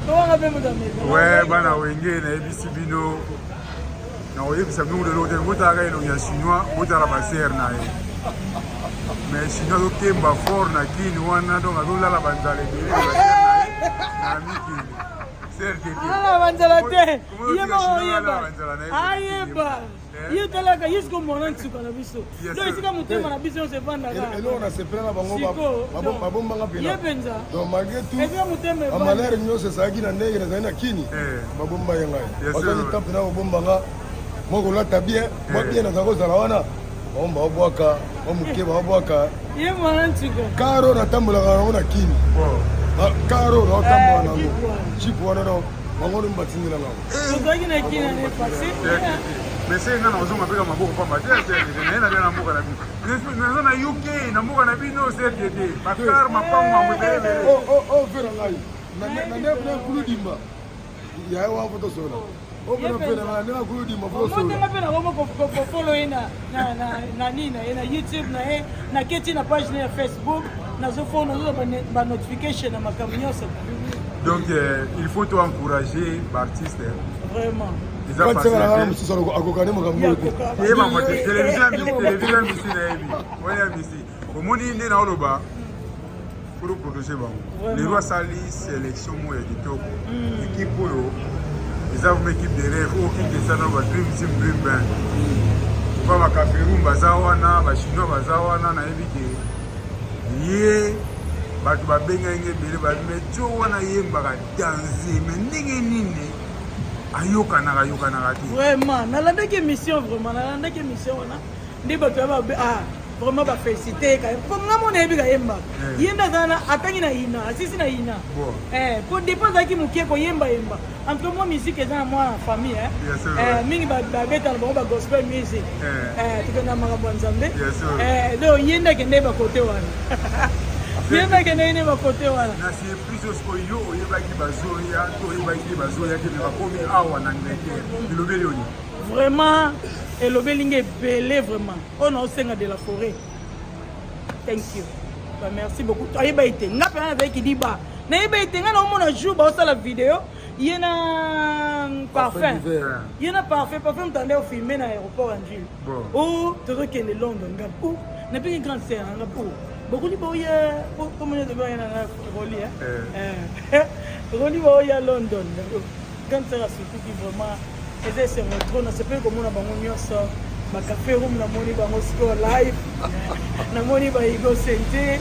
We bana Wenge, nayebisi bino, nakoyebisa bino lelo te. Botalaka elongi ya Chinois, botala basere na ye. Mais Chinois azokemba fort na Kini wana, donc azolala banzala ebele na basere na ye na mikili. Ala banzala te, ye moko oyeba, ayeba ye. Talaka ye siko, mwana nsuka na biso. Donc esika motema na biso nyonso evandaka. Eloko na sepela na bango, babombanga. Ye mpenza. Donc malgré tout, esika motema. Bamalere nyonso ezalaki na ndenge nazali na Kini, babomba ye. Ngai bazwaki temps mpena kobombanga mwa kolata bien, mwa bien. Nazala kozala wana, bango baobwaka mwa moke, baobwaka. Ye mwana nsuka. Karo natambolaka nango na Kini, karo naotambola nango, jeep wana no bango no batindela nango. Tozalaki na Kini année passée. Mais se nga na ozonga mpe ka maboko pamba te. Naye na bia na mboka na bino, naza na UK, na mboka na bino. Ctt bakar mapango yango ebele ebele. Vera ngai na kuludimba yaye wana fo tosola. Omotenga mpe nango kofolo ye na nini na ye na YouTube na ye, naketi na page na ya Facebook, nazofo nazozwa banotification na makambo nyonso. Donc il faut to encourager baartiste. Vraiment. Eza mosusu akokani makambo oyo te. Yeba te, télévision ya misi nayebi oyo ya misi. Omoni nde naoloba pour protéger bango. Lelo asali sélection moko ya kitoko. Équipe oyo eza vraiment équipe de rêve oyo kikesa na ba dream team, dream band. Opa bacameroun baza wana, bachinois baza wana. Nayebi ke ye bato babengai nge ebele, babi jo wana yembaka danse, mais ndenge nini ayokanaka, ayokanaka te. Vraiment, nalandaki émission, vraiment nalandaki émission wana nde bato ya babe, ah, vraiment bafélicité ka po nga mona yebi kayembaka. Ye nde aza na atangi na ina, asisi na ina po depuis azalaki mokie koyembayemba. En tout cas, mwa musique eza na mwa famille mingi, babetana bango bagospel music, tokenda makambo ya Nzambe. Donc ye nde akende bakote wana, ye nde akende nde bakote wana. Na surprise oyo, yo oyebaki bazoya to oyebaki te? Bazoya te, me bakomi awa na Angleterre, elobeli oni? Vraiment, elobeli nga ebele vraiment. Oyo naosenga de la forêt, thank you ba, merci beaucoup. Ayeba ete nga mpena nazalaki liba, nayeba ete nga naomona jour baosala video ye na Parfum, ye na Parfum. Parfum moto ande ofilme na aéroport ya Njili o tozokende Londres. Nga o napeki grande sœur nanga po bokoli boya komona toboya nanga Roli, Roli baoya London. Grande sœur asutuki. Vraiment, eza esengo trop. Nasepeli komona bango nyonso, bacafé room, namoni bango sikoyo live, namoni baigo sente.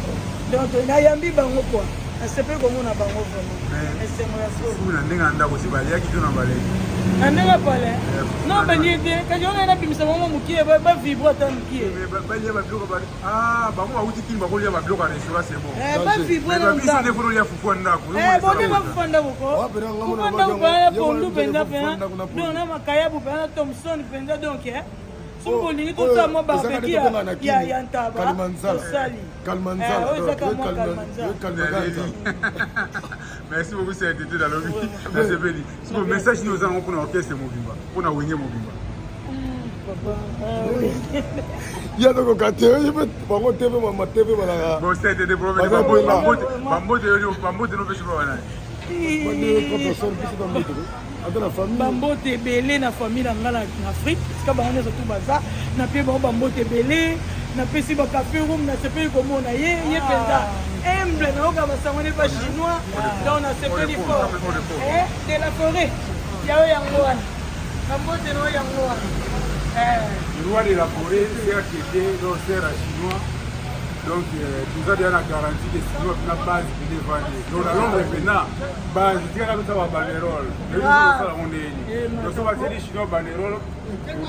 Donc nayambi bango kua, nasepeli komona bango vraiment, esengo ya solo. Na ndenge ya ndako si baliaki to na baleki? Na ndenge pale non, balie te, kasi wana nabimisa bango mokie, bavivre ata mokie. Balia babiloko, bango bauti Kini, bakolia babiloko ya restaurant, c'est bon. Bavivre. Biso nde fotolia fufu ya ndako. Bonde bafufu ya ndako ko, fufu ya ndako mpena, pondu mpenza mpena, donc na makayabu mpena na thomson mpenza. Donc soki bolingi tosala mwa barbecue ya ntaba, tosali oyo ezaka mwa kalmanza. Merci beaucoup, CRTT. Nalobi nasepeli. Siko message nini oza nango mpona orchestre mobimba, mpona Wenge mobimba? Ya tokoka te, bango te mpe mama te mpe balaka. Bon, CRTT, bambote, bambote nopesi ba wana. Ata na famille. Bambote ebele na famille na nga na Afrique, esika bango nyonso tu baza. Napie bango bambote ebele. Napesi bacafé room, nasepeli komona ye, ye mpenza humble, nayoka basango ne ba Chinois. Donc nasepeli fort. De la forêt, yayo yango wana, bambote na oyo yango wana. Roi de la forêt, CRTT, donc sœur à Chinois. Donc toza deja na garantie ke Chinois mpena base pene evandi. Donc na Londres mpena base tikaka tosala babanderole, osala ngo ndeni. Donc so batieli Chinois banderole,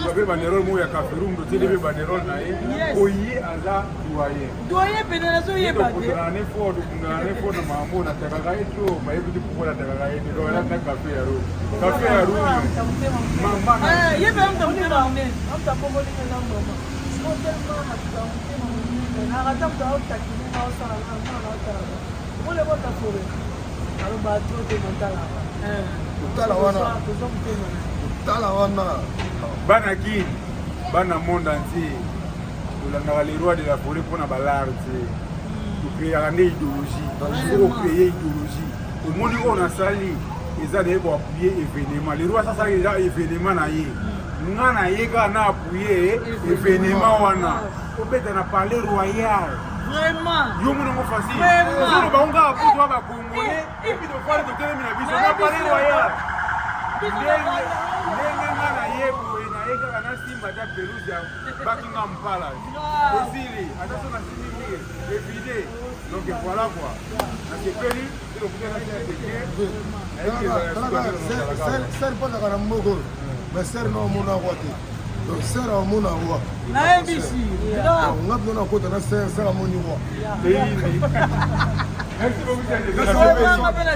babe banderole moko ya caferum, totieli mpe banderole na ye oye aza doyen. Doyen pene, nazoyeba te. Tokutana ne fort, tokundana ne fort na makambo natakaka ye to bayebi te pourquoi natakaka ye te. Donc alati na café ya rouge, café ya rouge, mama. Ye mpe amuta motema monene. Amuta bokolinga na mama tellement atuka motema monene, nakata moto aotakine nga, osala nga mwana aotalaka mole bota fore aloba trop te, natalaka. Totala wana. Tozwa motema na Totala wana. Bana Kini, bana monde entier, tolandaka le roi de la forêt mpona balare te. Tocréaka nde idéologie, faut kocréer idéologie. Omoni oyo nasali. Eza de ko appuyer événement. Le roi asalaki eza événement na ye. Nga na ye kaka na appuyer événement wana. Obeta na palais royal. Vraiment. Yo mona ngo facile. Ozoloba ngo kaka po toa ba congolais et puis tofandi totelemi na biso na palais royal. Ndenge nga na ye boye na ye kaka nasimba ata pelouse ya Buckingham Palace. Esili ata so nasimbi mire evide. Donc voilà quoi. Nasepeli Sere mpo azalaka na mboka oyo mais sere na omona roi te, donc sere amona roi. Nayebisi nga mpe nakota na sere, sere amoni roi. Merci beaucoup.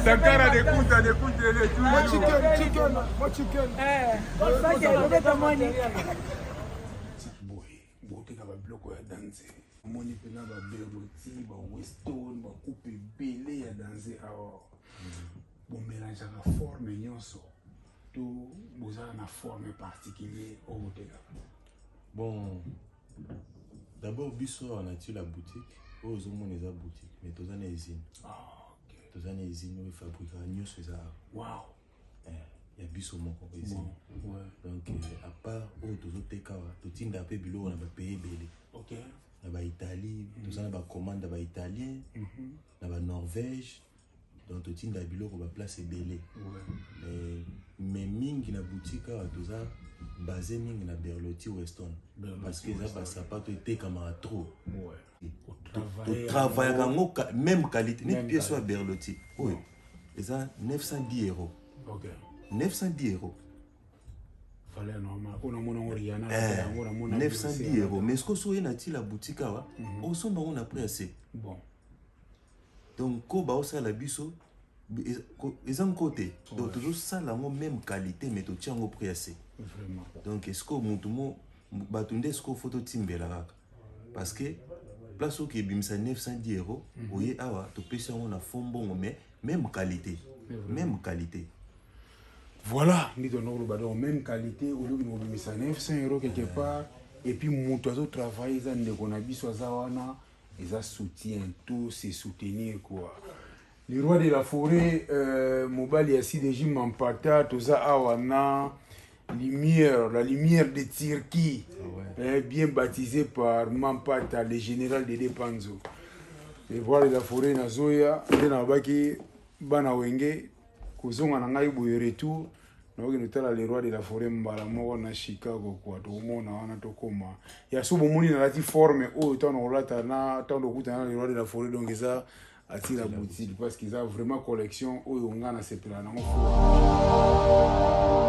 Sankara de Kunta de Kunta de Moi chicken, chicken, moi chicken. Boye boteka babiloko ya danse, omoni mpena baberloti, baweston, bakupe ebele ya danse awa. Bomelangeaka forme nyonso to bozala na forme particulier oyo botekaka? Bon, d'abord biso awa na ti la boutique oyo ozomona eza boutique, mais toza na usine. Ah, okay. Toza na usine oyo efabrikaka nyonso, eza awa. Ya biso moko usine. Bon, ouais. Donc à part oyo tozoteka awa, totinda mpe biloko na bapays ebele, na baitalie. Toza na bacommande ya baitalien, na banorvège, donc totinda biloko baplace ebele. Mais mingi na boutique awa toza basé mingi na Berlotti, Weston, parce que eza basapato etekamaka trop. Totravaillaka yango même qualité neti pièce oyo ya Berlotti oyo eza 910 euros. 910 euros. Valeur normale oyo namona yango Rihanna. Yango namona. 910 euros, mais soki oye na ti la boutique awa, osomba yango na prix ya se. Donc ko baosala biso eza nko te, donc tozosala yango même qualité, mais totia yango prix ya se. Donc est-ce mutu mo bato nde est-ce faut totimbela kaka, parce que place oyo ebimisa 910 euros, oye awa topesi yango na fond mbongo, mais même qualité, même qualité. Voilà nde tona koloba, donc même qualité oyoki kobimisa 900 euros quelque part, et puis moto azotravaille eza ndeko na biso aza wana, eza soutien to se soutenir quoi. Le roi de la forêt, mobali ya CDJ Mampata, toza awa na lumière, la lumière de Turquie, bien baptisé par Mampata, le général de Depanzo, le roi de la forêt. Nazoya nde nalobaki bana Wenge kozonga na ngai boye, retour nakokende kotala le roi de la forêt mbala moko na Chicago kwa tokomona wana tokóma ya so. Bomoni nalati forme oyo ntango nakolata na ntango tokutana na le roi de la forêt, donc eza atira boutique parce que eza vraiment collection oyo nga nasepela nango fort.